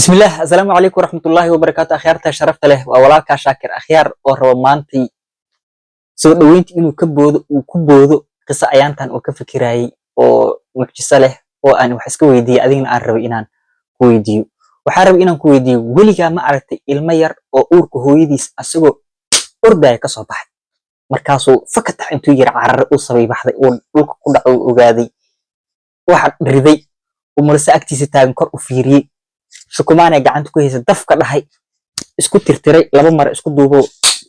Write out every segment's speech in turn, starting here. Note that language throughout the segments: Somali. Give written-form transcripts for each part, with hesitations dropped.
Bismillaah, assalaamu calaykum waraxmatullaahi wabarakaatu. Akhyaarta sharafta leh, waa walaalkaa Shaakir Akhyaar oo rabo maantay soo dhoweynta inuu ka boodo, uu ku boodo qiso ayaantan oo ka fikirayay oo mucjiso leh oo aan wax iska weydiiyey, adigna aan rabay inaan ku weydiiyo. Waxaan rabay inaan ku weydiiyo: weligaa ma aragtay ilmo yar oo uurka hooyadiis asagoo ordaya ka soo baxay, markaasuu fakatax intuu yar carare u sabay baxday, uu dhulka ku dhaco, uu ogaaday waxa riday, uu mulse agtiisa taagan kor u fiiriyey, shukumaanay gacanta ku haysa, dafka dhahay, isku tirtiray, laba mar isku duubo,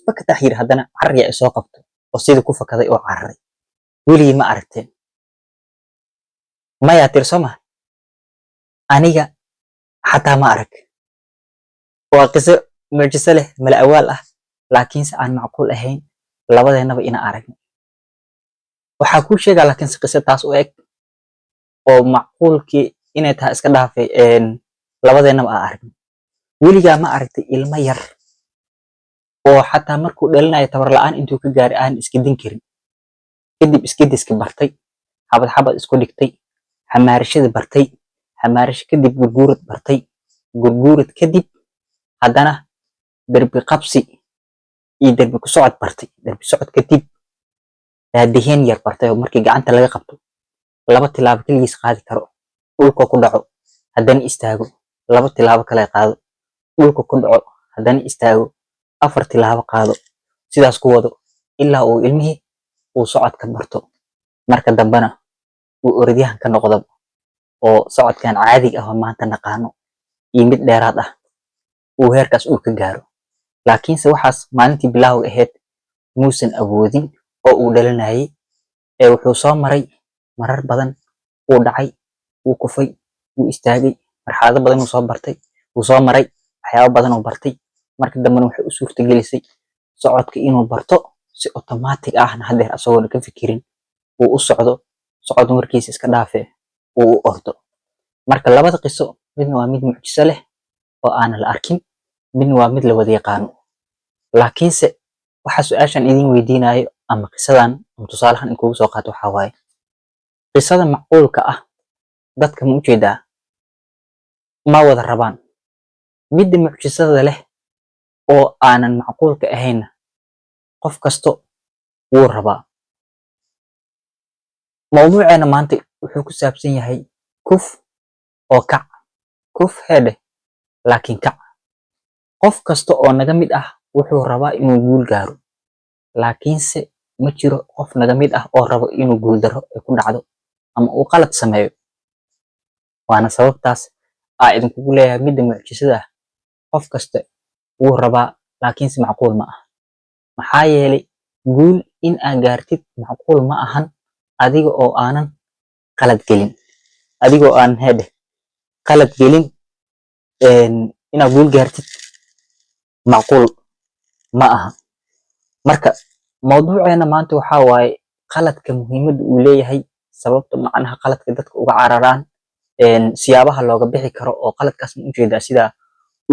fakatax yiri, haddana carriya ay soo qabto oo sidii ku fakaday oo cararay? Weligii ma aragteen? Mayaa tiri, soo ma? Aniga xataa ma arag. Waa qiso mucjiso leh, mala awaal ah, laakiinse aan macquul ahayn labadeennaba ina aragno. Waxaa kuu sheegaa laakiinse qiso taas u eg oo macquulkii inay tahay iska dhaafay, labadeennaba aan aragno. Weligaa ma aragtay ilmo yar oo xataa markuu dhalinayo tabar la'aan intuu ka gaaray aan iskidin karin, kadib iskidiska bartay, xabad xabad isku dhigtay, xamaarashada bartay, xamaarasho kadib gurguurad bartay, gurguurad kadib haddana derbi qabsi iyo derbi ku socod bartay, derbi socod kadib daadiheen yar bartay, oo markii gacanta laga qabto laba tilaabo keligiis qaadi karo, dhulka ku dhaco, haddana istaago, laba tilaabo kale qaado, dhulka ku dhaco, haddana istaago, afar tilaabo qaado, sidaas ku wado ilaa uu ilmihii uu socodka barto, marka dambena uu orodyahan ka noqdo oo socodkan caadiga ah oo maanta naqaano iyo mid dheeraad ah uu heerkaas uu ka gaaro? Laakiinse waxaas maalintii bilaawga ahayd muusan awoodin oo uu dhalanayay, ee wuxuu soo maray marar badan uu dhacay, wuu kufay, wuu istaagay, marxalado badan uu soo bartay, wuu soo maray, waxyaabo badan uu bartay. Marka dambena waxay u suurtagelisay socodka inuu barto si automatic ahna, haddeer asagoona ka fikirin uu u socdo, socod markiisa iska dhaafe uu u ordo. Marka labada qiso, midna waa mid mucjiso leh oo aanan la arkin, midna waa mid la wada yaqaano. Laakiinse waxa su-aashan idin weydiinayo ama qisadan ama tusaalahan in kugu soo qaato waxaa waaye: qisada macquulka ah dadka ma ujeedaa ma wada rabaan, midda mucjisada leh oo aanan macquulka ahaynna qof kasto wuu rabaa. Mawduuceena maanta wuxuu ku saabsan yahay kuf oo kac, kuf heedhe laakiin kac. Qof kasta oo naga mid ah wuxuu rabaa inuu guul gaaro, laakiinse ma jiro qof naga mid ah oo rabo inuu guuldarro ay ku dhacdo ama uu qalad sameeyo. Waana sababtaas aa idinkugu leeyahay midda mucjisada ah qof kasta wuu rabaa, laakiinse macquul ma ah. Maxaa yeelay, guul in aad gaartid macquul ma ahan adiga oo aanan qalad gelin, adigoo aan heedhe qalad gelin inaad guul gaartid macquul ma aha. Marka mawduuceena maanta waxaa waaye qaladka muhiimadda uu leeyahay, sababta macnaha qaladka dadka uga cararaan, siyaabaha looga bixi karo oo qaladkaas ma ujeedaa sida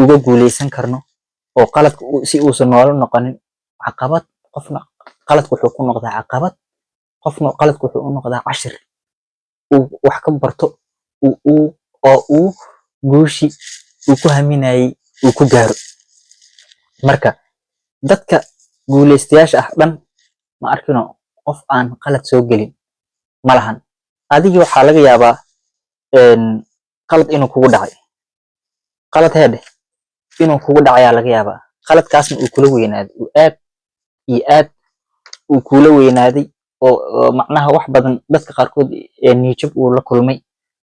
uga guuleysan karno oo qaladka si uusan noola noqonin caqabad. Qofna qaladku wuxuu ku noqdaa caqabad, qofna qaladku wuxuu u noqdaa cashir uu wax ka barto uu oo uu guushi uu ku haminayay uu ku gaaro. Marka dadka guuleystayaasha ah dhan ma arkino qof aan qalad soo gelin ma lahan. Adigii waxaa laga yaabaa qalad inuu kugu dhacay, qalad heedhe inuu kugu dhacayaa laga yaabaa, qaladkaasna uu kula weynaaday, uu aad iyo aad uu kula weynaaday, oo macnaha wax badan dadka qaarkood niyadjab uu la kulmay,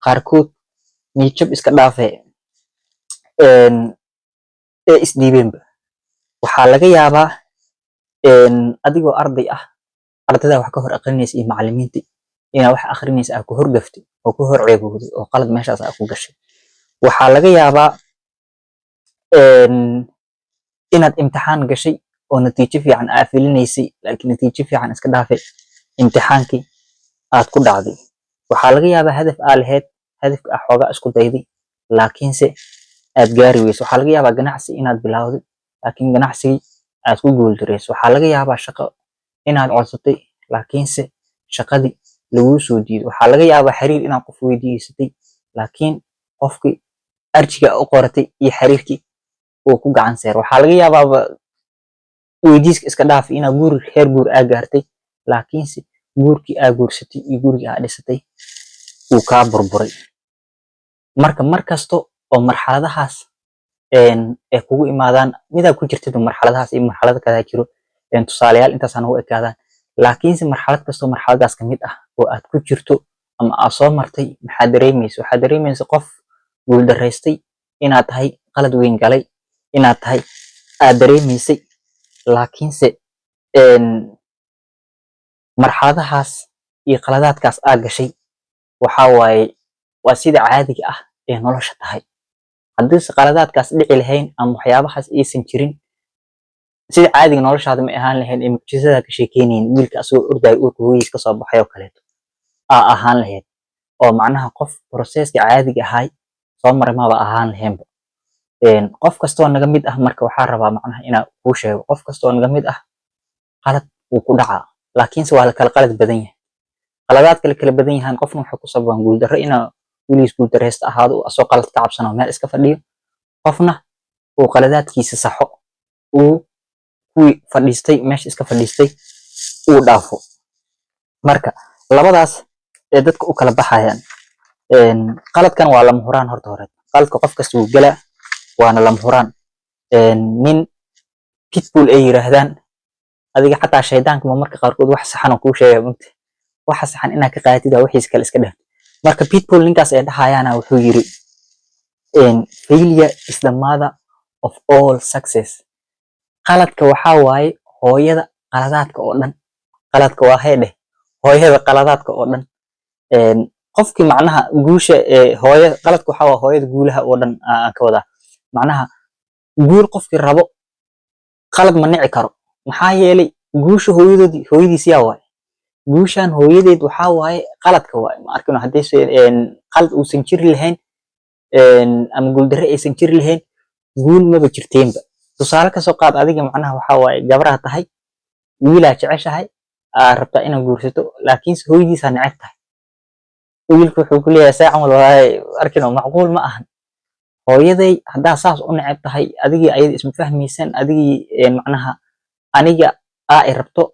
qaarkood niyadjab iska dhaafee ee isdhiibeenba. Waxaa laga yaabaa adigoo arday ah, ardayda wax ka hor aqrinaysa iyo macallimiinta, inaad wax aqrinaysa aad ku hor gaftay oo ku hor ceebowday oo qalad meeshaas aad ku gashay. Waxaa laga yaabaa inaad imtixaan gashay oo natiijo fiican aad filinaysay, laakiin natiijo fiican iska dhaafay, imtixaankii aad ku dhacday. Waxaa laga yaabaa hadaf aa lahayd, hadafka aa xoogaa isku dayday, laakiinse aad gaari weyso. Waxaa laga yaabaa ganacsi inaad bilowday, laakiin ganacsigii aad ku guuldareyso. Waxaa laga yaabaa shaqo inaad codsatay, laakiinse shaqadii laguu soo diiday. Waxaa laga yaabaa xiriir inaad qof weydiisatay, laakiin qofkii Arjiga u qoratay iyo xiriirkii uu ku gacan seero. Waxaa laga yaabaaba weydiiska iska dhaaf inaa guur, heer guur aa gaartay, laakiinse guurkii aa guursatay iyo gurigii aa dhisatay uu kaa burburay. Marka mar kasto oo marxaladahaas ay kugu imaadaan, midaa ku jirtid marxaladahaas iyo marxalado kalaa jiro, tusaalayaal intaas ugu ekaadaan. Laakiinse marxalad kastoo marxaladaas kamid ah oo aad ku jirto ama aad soo martay, maxaa dareemaysa? Waxaa dareemaysa qof guuldaraystay inaad tahay, qalad weyn galay inaad tahay aad dareemaysay. Laakiinse marxaladahaas iyo qaladaadkaas aad gashay waxaa waaye waa sida caadiga ah ee nolosha tahay. Haddiise qaladaadkaas dhici lahayn ama waxyaabahaas aysan jirin, sida caadiga noloshaada ma ahaan lahayn ee mucjisada ka sheekeynaynin wiilka asagoo ordaayo uurka hooyadiis kasoo baxay oo kaleeto aa ahaan lahayd, oo macnaha qof processka caadiga ahay soo maray maba ahaan lahaynba. Qof kastoo naga mid ah, marka waxaa rabaa macnaha inaa kuu sheego, qof kastoo naga mid ah qalad wuu ku dhacaa, laakiinse waa la kala qalad badan yahay. Qaladaadka la kala badan yahaan, qofna waxay ku sababaan guuldarro, inaa weligiis guuldarreysta ahaado asoo qalad ka cabsano meel iska fadhiyo. Qofna uu qaladaadkiisa saxo, uu kuwii fadhiistay meesha iska fadhiistay uu dhaafo. Marka labadaas ee dadka u kala baxayaan. Qaladkan waa lama huraan. Horta hore qaladka qof kasta wuu gelaa, waana lama huraan. Nin Pitbull ay yiraahdaan, adiga xataa shaydaanka ma marka qaarkood wax saxan oo kuu sheegaya mugta, waxa saxan inaad ka qaadatid waa wixiis kale iska dheh. Marka Pitbull ninkaas ay dhahayaana wuxuu yiri, "Failure is the mother of all success." Qaladka waxaa waaye hooyada qaladaadka oo dhan. Qaladka waa hee dheh hooyada qaladaadka oo dhan. Qofkii macnaha guusha ee hooyada qaladka waxaa waa hooyada guulaha oo dhan aan ka wadaa. Macnaha guul qofkii rabo qalad ma nici karo. Maxaa yeelay guusha hooyadoodii hooyadiis yaa waaye? Guushan hooyadeed waxaa waaye qaladka waaye. Ma arkino haddii qalad uusan jiri lahayn ama guuldarre aysan jiri lahayn, guul maba jirteenba. Tusaale kasoo qaad, adiga macnaha waxaa waaye gabaraha tahay, wiilaa jeceshahay, aa rabtaa inaad guursato, laakiinse hooyadiisaa neceb tahay. Wiilku wuxuu ku leeyahay, "Saa camal waaye arkino macquul ma ahan. Hooyaday haddaa saas u neceb tahay, adigii ayada isma fahmaysan. Adigii macnaha aniga aa i rabto,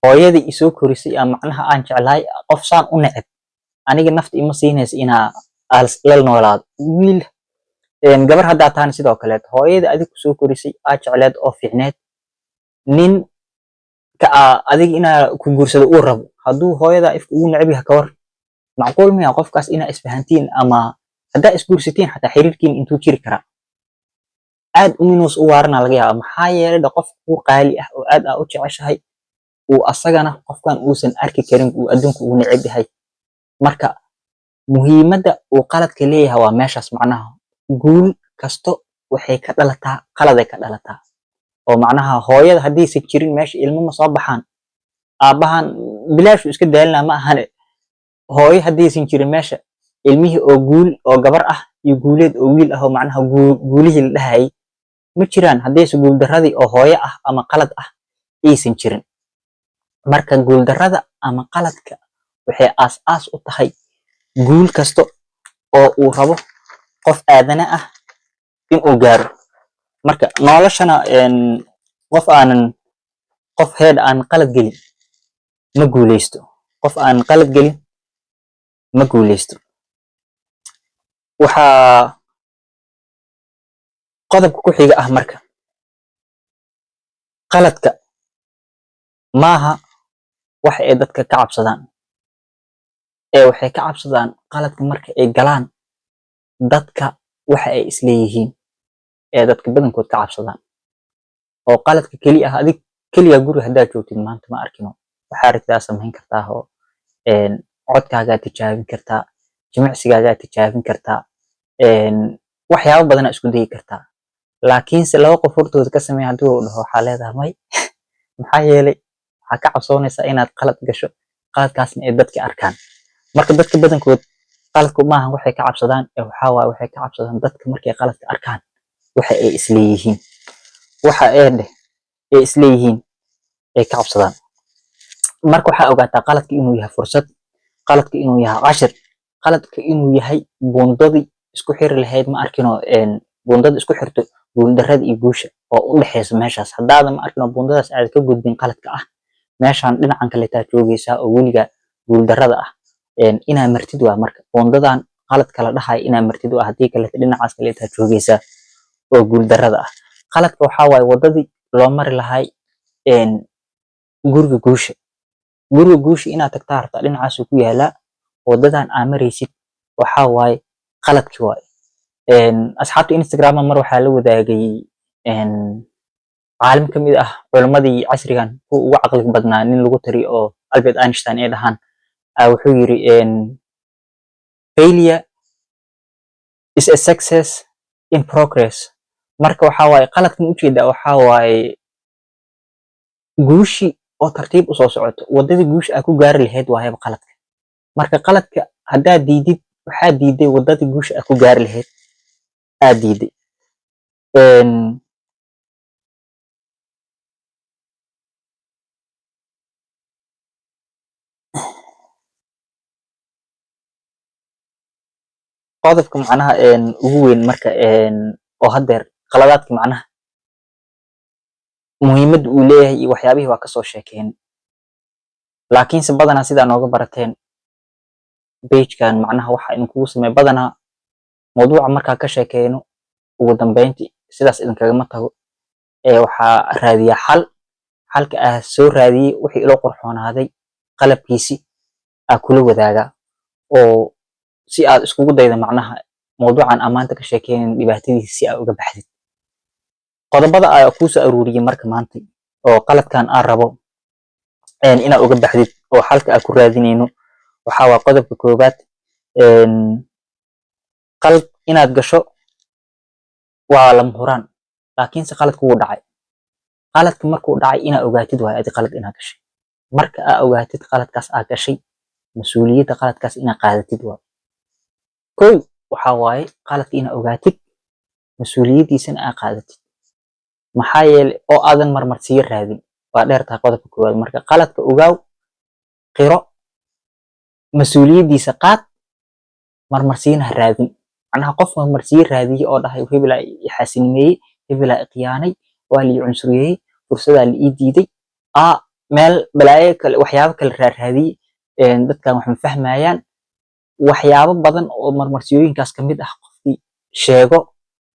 hooyadii isoo korisay ama macnaha aan jeclahay, qof saan u neceb aniga nafta ima siinaysa inaa la noolaado." Wiil, gabar haddaa tahana sidoo kaleeto, hooyada adig kusoo korisay aa jecleed oo fiicneed, nin ka aa adiga inaa ku guursado uu rabo, hadduu hooyada ifka ugu neceb yahay, ka war? Macquul miya qofkaas inaa isfahantiin? Ama haddaa isguursatiin xataa, xiriirkiin intuu jiri karaa? Aad inuus u waarana laga yaaba. Maxaa yeelay dhe qof kuu qaali ah oo aad aa u jeceshahay uu asagana qofkan uusan arki karin, uu adduunka ugu neceb yahay. Marka muhiimadda uu qaladka leeyahay waa meeshaas. Macnaha guul kasto waxay ka dhalataa qaladay ka dhalataa, oo macnaha hooyada haddiisan jirin meesha, ilmo ma soo baxaan. Aabbahan bilaashu iska daalinaa ma ahane, hooyo haddiisan jirin meesha, ilmihii oo Guul oo gabar ah iyo Guuleed oo wiil ah oo macnaha guulihii la dhahayay ma jiraan haddaysan guuldaradii oo hooyo ah ama qalad ah aysan jirin. Marka guuldarrada ama qaladka waxay aas-aas u tahay guul kasta oo uu rabo qof aadane ah inuu gaaro. Marka noloshana qof aanan qof heed aan qalad gelin ma guuleysto. Qof aan qalad gelin ma guuleysto. Waxaa qodobka ku xiga ah, marka qaladka maaha wax ay dadka ka cabsadaan ee waxay ka cabsadaan qaladka marka ay galaan dadka waxa ay isleeyihiin ee dadka badankood ka cabsadaan. Oo qaladka keliya ah, adig keliya guri haddaad joogtid maanta, ma arkino, waxaa rabtaa samayn kartaa oo codkaagaa tijaabin kartaa, jimicsigaagaa tijaabin kartaa, waxyaabo badanaa isku dayi kartaa. Laakiinse laba qof hortooda ka sameeya haddii uu dhaho, waxaa leedahay may. Maxaa yeelay waxaa ka cabsoonaysaa inaad qalad gasho, qaladkaasna ay dadka arkaan. Marka dadka badankood qaladku maaha waxay ka cabsadaan ee waxaa waaye waxay ka cabsadaan dadka markay qaladka arkaan waxa ay isleeyihiin, waxa ee dheh ay isleeyihiin ay ka cabsadaan. Marka waxaa ogaataa qaladka inuu yahay fursad, qaladka inuu yahay cashir, qaladka inuu yahay buundadii isku xirtay Isku xiri lahayd, ma arkinoo, buundada isku xirto guuldarrada iyo guusha oo u dhexeysa meeshaas. Haddaada, ma arkinoo, buundadaas aad ka gudbin qaladka ah, meeshaan dhinacan kaleetaa joogaysaa oo weliga guuldarrada ah. Inaa martid waa marka buundadan qaladka la dhahayo inaa martid waa, haddii kaleeto dhinacaas kaleetaa joogaysaa oo guuldarrada ah. Qaladka waxaa waaye waddadii loo mari lahay guriga guusha. Guriga guusha inaad tagtaa rabtaa, dhinacaasuu ku yaalaa. Wadadan aa maraysid waxaa waaye qaladki waaye. Asxaabta Instagram mar waxaa la wadaagay caalim ka mid ah culimmadii casrigan kuwa ugu caqli badnaa, nin lagu tiriyo oo Albert Einstein ay dhahaan, wuxuu yiri, "Failure is a success in progress." Marka waxaa waaye qaladkan ujeedaa waxaa waaye guushi oo tartiib usoo socoto, wadadii guusha aa ku gaari lahayd waayaba qaladka. Marka qaladka haddaad diidid, waxaa diiday wadadii guusha aa ku gaari lahayd aad diiday. Qodobka macnaha ugu weyn marka oo haddeer qaladaadka macnaha muhiimadda uu leeyahay iyo waxyaabihii waa kasoo sheekeen, laakiinse badanaa sidaa nooga barateen page-kan, macnaha waxa idinkugu sameeya badanaa mawduuca markaa ka sheekeyno, ugu dambeyntii sidaas idinkagama tago ee waxaa raadiyaa xal. Xalka ah soo raadiyey, wixii ilo qurxoonaaday qalabkiisi aa kula wadaagaa oo si aad iskugu dayda macnaha mawduucan aan maanta ka sheekeynayn dhibaatadiisa si aad uga baxdid. Qodobada aa kuu soo aruuriyey marka maanta oo qaladkan aan rabo inaad uga baxdid oo xalka aan ku raadinayno waxaa waa qodobka koowaad. Qalad inaad gasho waa lama huraan, laakiinse qaladku wuu dhacay. Qaladka markuu dhacay inaad ogaatid waayo adi qalad inaad gashay. Marka aa ogaatid qaladkaas aad gashay, mas-uuliyadda qaladkaas inaad qaadatid waayo. Kow waxaa waaye qaladka inaad ogaatid, mas-uuliyaddiisana aad qaadatid, maxaa yeelay oo aadan marmarsiyo raadin. Waa dheer tahay qodobka koowaad. Marka qaladka ogaaw, qiro, mas-uuliyaddiisa qaad, marmarsiina ha raadin. Macnaha qof marmarsiyo raadiye oo dhahay hebelaa i xaasinimeeyey, hebelaa i khiyaanay, waa la ii cunsuriyeeyey, fursadaa la ii diiday, aa meel balaayo kale, waxyaabo kale raaraadiyey, dadkan wax ma fahmayaan, waxyaabo badan oo marmarsiyooyinkaas ka mid ah qofkii sheego,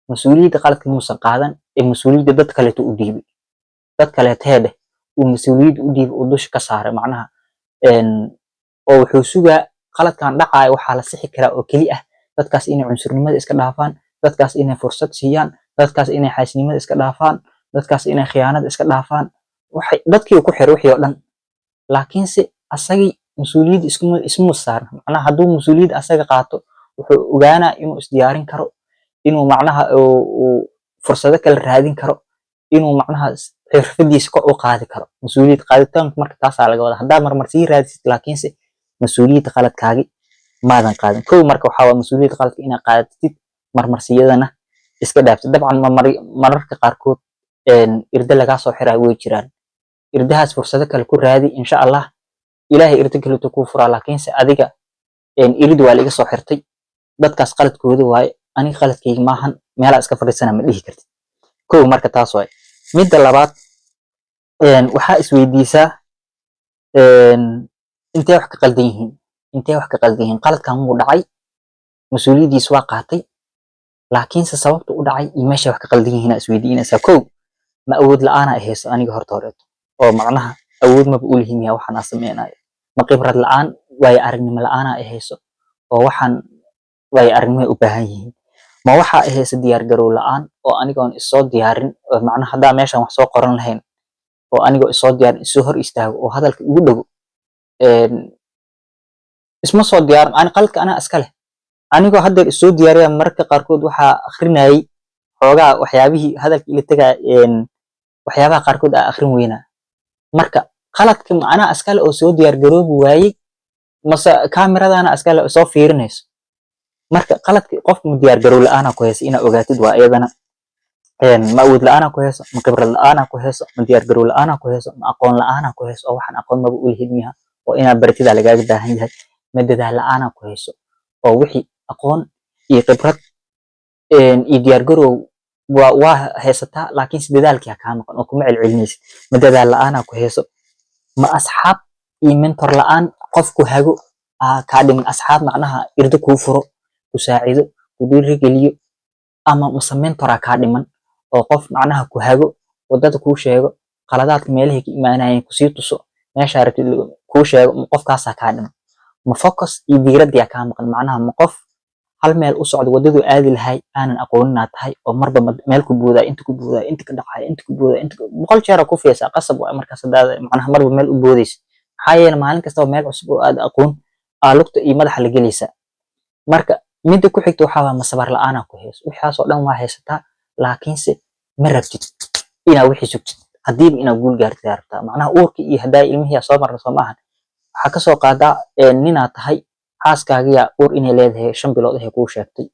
mas-uuliyadda qaladka muusan qaadan ee mas-uuliyadda dad kaleeto u dhiibay. Dad kaleeto heedheh uu mas-uuliyadda u dhiibay, uu dusha ka saaray macnaha, oo wuxuu sugaa qaladkan dhacaayo waxaa la sixi karaa oo keli ah dadkaas inay cunsurnimada iska dhaafaan, dadkaas inay fursad siiyaan, dadkaas inay xaasinimada iska dhaafaan, dadkaas inay khiyaanada iska dhaafaan. Waxay dadkii ku xiray wixii oo dhan, laakiinse asagii mas-uuliyadda isma saaran. Macnaha hadduu mas-uuliyadda asaga qaato, wuxuu ogaanaa inuu isdiyaarin karo, inuu macnaha uu fursado kale raadin karo, inuu macnaha xirfadiisa kor u qaadi karo. Mas-uuliyad qaaditaanku marka taasaa laga wadaa. Haddaa marmarsii raadisid, laakiinse mas-uuliyadda qaladkaagi maadan qaadin. Kow marka waxaa waa mas-uuliyadda qaladka inaad qaadatid, marmarsiyadana iska dhaaftid. Dabcan mararka qaarkood irda lagaa soo xirayo way jiraan. Irdahaas fursado kale ku raadi, insha Allah Ilaahay irdo kaleeto kuu furaa. Laakiinse adiga irid waa la iga soo xirtay, dadkaas qaladkooda waaye, aniga qaladkayga maahan, meelaa iska fadhiisana ma dhihi kartid. Kow marka taas waaye. Midda labaad, waxaa isweydiisaa intee wax ka qaldan yihiin, intee wax ka qaldan yihiin. Qaladkan wuu dhacay, mas-uuliyaddiis waa qaatay, laakiinse sababta u dhacay iyo meesha wax ka qaldan yihiin aa isweydiinaysaa. Kow, ma awood la'aana ay hayso aniga horta horeeto oo macnaha awood maba u lihi miya waxaan aan sameynayo? Ma khibrad la'aan, waayo aragnimo la'aana ay hayso oo waxaan waayo aragnimo ay u baahan yihiin? Ma waxa ay hayso diyaar garow la'aan oo anigoon isoo diyaarin, oo macnaha haddaa meeshan wax soo qoran lahayn oo anigoo isoo diyaarin isoo hor istaago oo hadalka igu dhago, isma soo diyaarin ani, qaladka anaa iska leh. Anigoo haddeer isoo diyaariya, mararka qaarkood waxaa akrinayay xoogaa waxyaabihii hadalka ila tegaa, waxyaabaha qaarkood aa akrin weynaa. Marka qaladka ma anaa iskale oo soo diyaar garoobi waayey, mase kaamiradaana iskale oo soo fiirinayso? Marka qaladka qofka ma diyaar garow la'aana ku haysa inaa ogaatid waa iyadana. Ma awood la'aana ku hayso, ma khibrad la'aana ku hayso, ma diyaar garow la'aana ku hayso, ma aqoon la'aana ku hayso oo waxaan aqoon maba u lihid miha oo inaad baratidaa lagaaga baahan yahay, ma dadaal la'aana ku hayso oo wixii aqoon iyo khibrad Iyo diyaargarow waa haysataa, laakiinse dadaalkii ha kaa maqan oo kuma celcelinaysid. Ma dadaal la'aanaa ku hayso? Ma asxaab iyo mentor la'aan, qof ku hago aa kaa dhiman? Asxaab macnaha irdo kuu furo, ku saacido, ku dhiirigeliyo, ama mase mentor aa kaa dhiman oo qof macnaha ku hago, wadada kuu sheego, qaladaadka meelahay ka imaanayeen kusii tuso, meeshaa rabtid kuu sheego, ma qofkaasaa kaa dhiman? Ma focus iyo diiraddiyaa kaa maqan? Macnaha ma qof hal meel u socdo, waddaduu aadi lahay aanan aqooninaa tahay, oo marba meel ku boodaya, inta ku boodaya, inta ka dhacaya, inta ku boodaya, inta 100 jeer aa ku fiyaysaa? Qasab waay markaas haddaad macnaha marba meel u boodaysa, maxaa yeele maalin kastaba meel cusub oo aad aqoon aa lugta iyo madaxa la gelaysaa. Marka midda ku xigta waxaa waa, ma sabar la'aanaa ku hayso? Waxaas oo dhan waa haysataa, laakiinse ma rabtid inaa wixii sugtid. Haddiiba inaa guul gaartid aa rabtaa. Macnaha uurkii iyo haddaa ilmihii aa soo marna, soo maahan? Waxaa kasoo qaadaa ninaa tahay, xaaskaagiyaa uur inay leedahay 5 bilood ahay kuu sheegtay,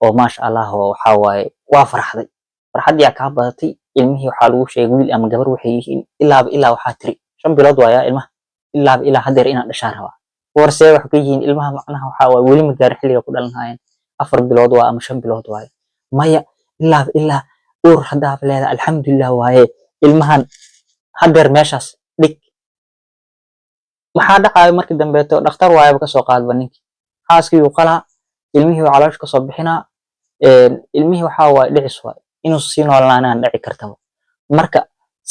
oo maasha Allah, oo waxaa waaye waa farxday, farxaddiyaa kaa badatay. Ilmihii waxaa lagu sheegay wiil ama gabar waxay yihiin. Ilaaba ilaa waxaa tiri, 5 bilood waayaa ilmaha, ilaaba ilaa haddeer inaan dhashaa rabaa. Warsee wax ka yihiin ilmaha? Macnaha waxaa waaye weli ma gaarin xilliga ku dhalan lahaayeen, 4 bilood waa ama 5 bilood waaye. Maya, ilaaba ilaa uur haddaaba leedahay, alxamdulilah waaye, ilmahan haddeer meeshaas dhig. Maxaa dhacaayo markii dambeeto? Dhakhtar waayaba kasoo qaadba ninkii, xaaskii uu qalaa, ilmihii uu caloosha kasoo bixinaa. Ilmihii waxaa waaye dhicis waaye, inuu sii noolaanaan dhici kartaba. Marka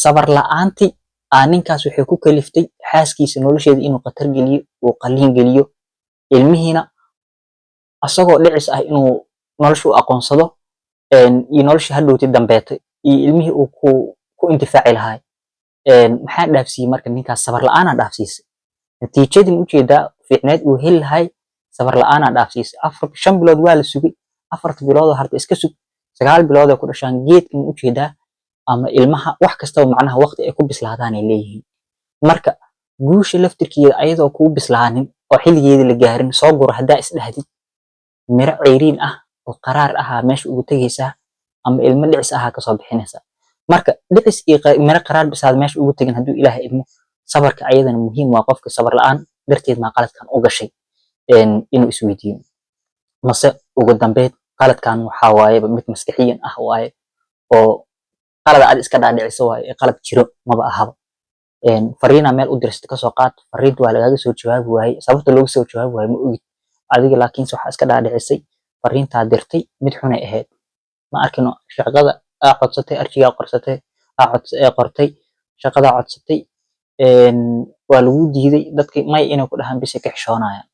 sabar la'aantii aa ninkaas waxay ku kaliftay xaaskiisa nolosheeda inuu khatar geliyo, uu qalliin geliyo, ilmihiina asagoo dhicis ah inuu nolosha u aqoonsado iyo noloshii hadhowti dambeeto iyo ilmihii uu ku intifaaci lahaa. Maxaa dhaafsiiyey marka ninkaas? Sabar la'aanaa dhaafsiisay. Natiijadii ma ujeedaa fiicneed uu heli lahay? Sabar la'aanaa dhaafsiisay. 4, 5 bilood waa la sugay, 4ta bilood oo harta iska sug, 9 bilood ay ku dhashaan. Geedka ma ujeedaa ama ilmaha, wax kastaba macnaha waqti ay ku bislaadaan ay leeyihiin. Marka guusha laftirkeeda ayadoo kuu bislaanin oo xilligeeda la gaarin soo guro haddaa isdhahdid, miro ceyriin ah oo qaraar ahaa meesha ugu tegaysaa ama ilmo dhicis ahaa kasoo bixinaysaa. Marka dhicis iyo miro qaraar bisaad meesha ugu tegin hadduu Ilaahay idmo. Sabarka ayadana muhiim waa. Qofka sabar la'aan darteed maa qaladkan u gashay inuu isweydiiyo. Mase ugu dambeyd qaladkan waxaa waayeba mid maskaxiyan ah waaye, oo qalad aad iska dhaadhiciso waaye ee qalad jiro maba ahaba? Fariinaa meel u dirsata kasoo qaad, fariinta waa lagaaga soo jawaabi waayey. Sababta looga soo jawaabi waaye ma ogid adiga, laakiinse waxaa iska dhaadhicisay fariintaa dirtay mid xunay ahayd. Ma arkino shaqada aa codsatay, arjigaa qorsatay, aa ee qortay, shaqadaa codsatay waa lagu diiday. Dadki may inay ku dhahaan bisay ka xishoonayaan,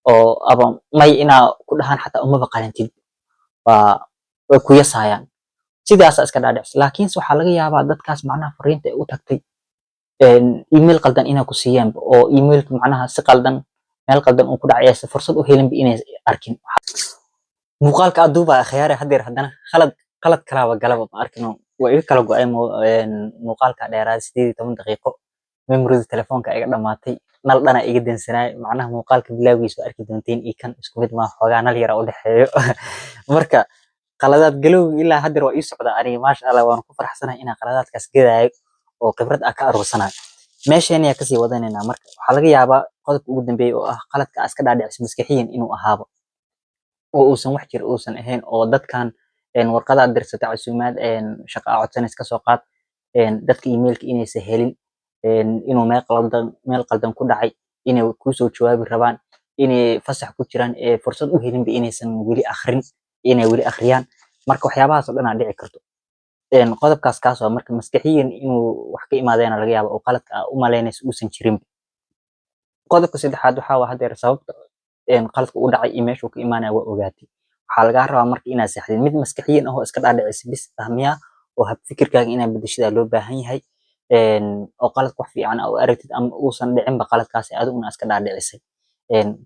oo aba may inaa ku dhahaan xataa umaba qalantid, waa way ku yasayaan. Sidaasaa iska dhaadhicisay, laakiinse waxaa laga yaabaa dadkaas macnaha fariinta ay u tagtay email qaldan inay ku siiyaan, oo emailka macnaha si qaldan, meel qaldan uu ku dhacay, aysan fursad u helinba inay arkin muuqaalka aad duubaya. Khiyaare, haddeer haddana qalad kalaaba galaba, ma arkino, waa iga kala go'ay muuqaalka dheeraada, 18 daqiiqo. Memorida telefoonka iga dhamaatay, nal dhana iga dansanaay. Macnaha muuqaalka bilowgiisa waa arki doonteen iyo kan isku mid maa, xoogaa nal yara u dhexeeyo. Marka qaladaad galowga ilaa haddeer waa ii socdaa aniga, maasha Allah, waan ku faraxsanahay inaan qaladaadkaas gadaayo oo khibrad ah ka aruursanayo. Meesheen ayaa kasii wadanaynaa. Marka waxaa laga yaabaa qodobka ugu dambeeya oo ah qaladka aa iska dhaadhicisay maskaxiyan inuu ahaaba oo uusan wax jir uusan ahayn, oo dadkan warqadaad dirsatay, casuumaad shaqa aa codsanaysa kasoo qaad, dadka emailka inaysan helin, inuu meel qaldan ku dhacay, inay kuusoo jawaabi rabaan, inay fasax ku jiraan, ee fursad u helinba inaysan weli akhrin, inay weli akhriyaan. Marka waxyaabahaas oo dhan aa dhici karto. Qodobkaas kaas waa marka maskaxiyan inuu wax ka imaadeena laga yaaba oo qaladka aa u malaynayso uusan jirin. Qodobka saddexaad waxaa waa, haddeer sababta qaladka u dhacay iyo meeshuu ka imaanaya waa ogaatay. Waxaa lagaa rabaa marka inaad saxdid. Mid maskaxiyan ah oo iska dhaadhicisay bis ah miyaa, oo hab fikirkaaga inaad bedeshidaa loo baahan yahay, oo qaladka wax fiican aa u aragtid, ama uusan dhicinba qaladkaasi, adiguna iska dhaadhicisay?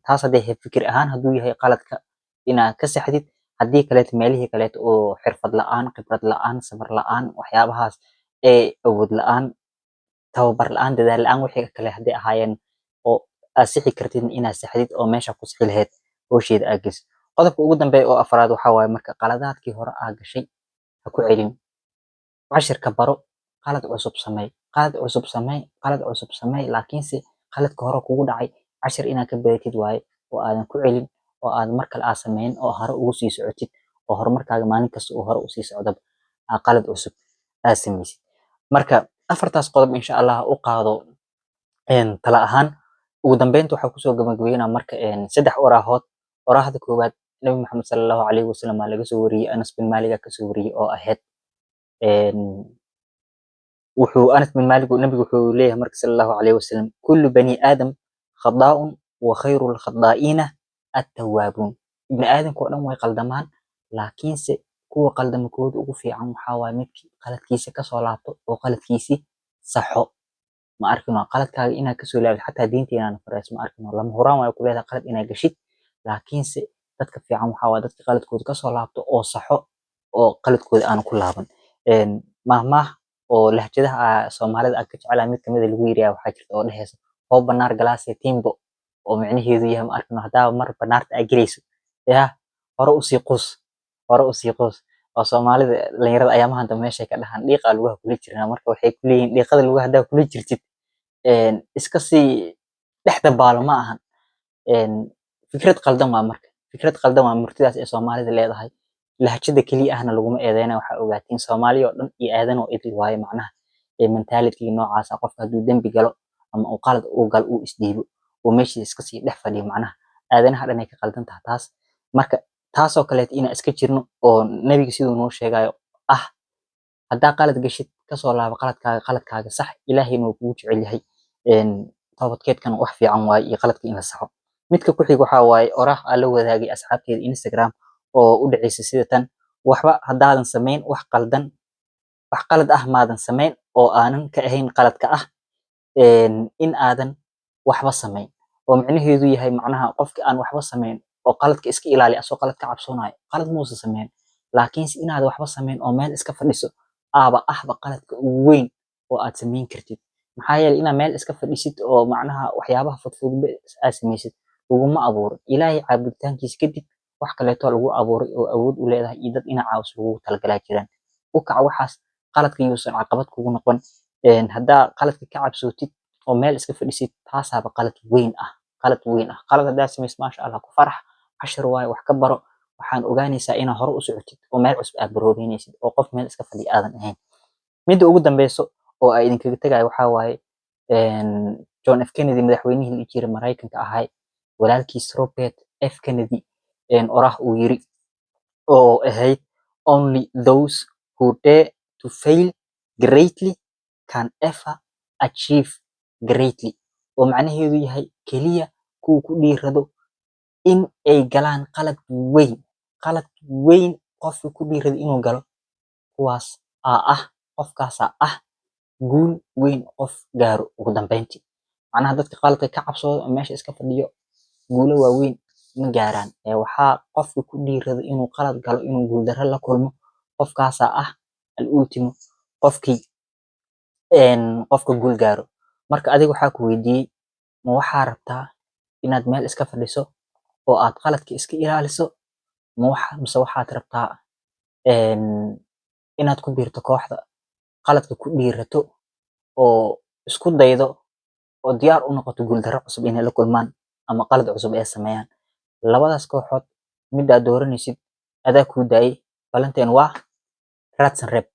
Taas haddii hab fikir ahaan hadduu yahay qaladka, inaad ka saxdid. Haddii kaleeto, meelihii kaleeto oo xirfad la'aan, khibrad la'aan, sabar la'aan, waxyaabahaas ee awood la'aan, tababar la'aan, dadaal la'aan, wixii kale hadday ahaayeen oo aad sixi kartid, inaad saxdid oo meesha ku sixi lahayd howsheeda aad gelisid. Qodobka ugu dambeeya oo afraad waxaa waaye, marka qaladaadkii hore aa gashay ha ku celin, cashirka baro, qalad cusub samee, qalad cusub samee, qalad cusub samee, laakiinse qaladka hore kugu dhacay cashir inaad ka baratid waaye, oo aadan ku celin, oo aad mar kale aad sameyn, oo hore ugu sii socotid. Oo horumarkaaga maalin kasta uu hore usii socdaba aa qalad cusub aa samaysid. Marka afartaas qodob, insha Allah, u qaado tala ahaan. Ugu dambeynta waxaa kusoo gabagabeynaa marka saddex oraahood. Oraahda koowaad Nabi Maxamed sala Allahu calayhi wasalam aa laga soo wariyey, Anas bin Maalik aa kasoo wariyey, oo ahayd wuxuu Anas bin Maalik, nabigu wuxuu leeyahay marka sala Allahu calayhi wasalam: "Kullu bani aadam khadaa'un wa khayru lkhadaa'iina attawaabuun." Ibni aadamka oo dhan way qaldamaan, laakiinse kuwa qaldama kooda ugu fiican waxaa waaye midkii qaladkiisa kasoo laabto oo qaladkiisii saxo. Ma arkino qaladkaaga inaad kasoo laabtid, xataa diinteenana farayso, ma arkino, lama huraan waayo ku leedahay qalad inaad gashid. Laakiinse dadka fiican waxaa waaye dadka qaladkooda kasoo laabto oo saxo oo qaladkooda aanu ku laaban. Maahmaah oo lahjadaha Soomaalida aan ka jecelahay mid kamid a lagu yiriyaa waxaa jirta oo dhehaysa "Hoo banaar galaase timbo", oo micnaheedu yahay, ma arkino, haddaaba mar banaarta aad gelayso, yaa hore usii quus, hore usii quus. Oo Soomaalida dhalinyarada ayaamahan dambe meeshay ka dhahaan dhiiqaa lugaha kula jirnaa. Marka waxay ku leeyihiin dhiiqada lugaha haddaa kula jirtid, iska sii dhex dabaalo. Ma ahan, fikrad qaldan waa. Marka fikrad qaldan waa murtidaas ee Soomaalida leedahay. Lahjada keliya ahna laguma eedeyna. Waxaa ogaatiin Soomaali oo dhan iyo aadan oo idil waaye macnaha ee mentality noocaas ah. Qofka hadduu dembi galo ama uu qalad uu galo, uu isdhiibo oo meeshii iska sii dhex fadhiyo, macnaha aadanaha dhan ay ka qaldan tahay taas. Marka taasoo kaleeto inaan iska jirno oo nabiga siduu noo sheegayo ah, haddaa qalad gashid, kasoo laabo qaladkaaga, qaladkaaga sax, Ilaahayna wuu kugu jecel yahay. Toobadkeedkana wax fiican waaye iyo qaladka in la saxo. Midka ku xig waxaa waaye oraah aan la wadaagay asxaabteeda Instagram oo u dhacaysa sida tan: waxba haddaadan samayn wax qaldan, wax qalad ah maadan samayn oo aanan ka ahayn qaladka ah in aadan waxba samayn. Oo micnaheedu yahay, macnaha, qofki aan waxba samayn oo qaladka iska ilaaliya asoo qalad ka cabsoonayo, qalad muusan samayn. Laakiinse inaad waxba samayn oo meel iska fadhiso aaba ahba qaladka ugu weyn oo aad samayn kartid. Maxaa yeelay, inaad meel iska fadhisid oo macnaha waxyaabaha fudfudud aad samaysid laguma abuurin. Ilaahay caabuditaankiisa kadib wax kaleeto lagu abuuray oo awood u leedahay iyo dad inaa caawiso lagugu talagalaa jiraan. U kac waxaas, qaladka yuusan caqabad kugu noqon. Haddaa qaladka ka cabsootid oo meel iska fadhisid, taasaaba qalad weyn ah, qalad weyn ah. Qalad haddaa samaysid, maasha Allah, ku farax, cashar waaye, wax ka baro. Waxaan ogaanaysaa inaad hore u socotid oo meel cusub aad baroobeynaysid oo qof meel iska fadhiya aadan ahayn. Midda ugu dambeyso oo aan idinkaga tagayo waxaa waaye John F Kennedy, madaxweynihii la dhihi jiray Maraykanka ahay, walaalkiis Robert F Kennedy, oraah uu yiri oo ahayd: "Only those who dare to fail greatly can ever achieve greatly", oo macnaheedu yahay keliya kuwa ku dhiirado in ay galaan qalad weyn, qalad weyn qofka ku dhiirado inuu galo, kuwaas aa ah, qofkaasaa ah guul weyn qof gaaro ugu dambeyntii. Macnaha, dadka qaladka ka cabsoodo oo meesha iska fadhiyo guulo waaweyn ma gaaraan. Ee waxaa qofka ku dhiirado inuu qalad galo, inuu guuldarro la kulmo, qofkaasaa ah al ultimo qofkii qofka guul gaaro. Marka adiga waxaa ku weydiiyey: ma waxaa rabtaa inaad meel iska fadhiso oo aad qaladka iska ilaaliso, ma waxa mise waxaad rabtaa inaad ku biirto kooxda qaladka ku dhiirato oo isku daydo oo diyaar u noqoto guuldarro cusub inay la kulmaan ama qalad cusub ay sameeyaan? Labadaas kooxood midaad dooranaysid adaa kuu daayay. Balanteen waa Raadsan Reeb.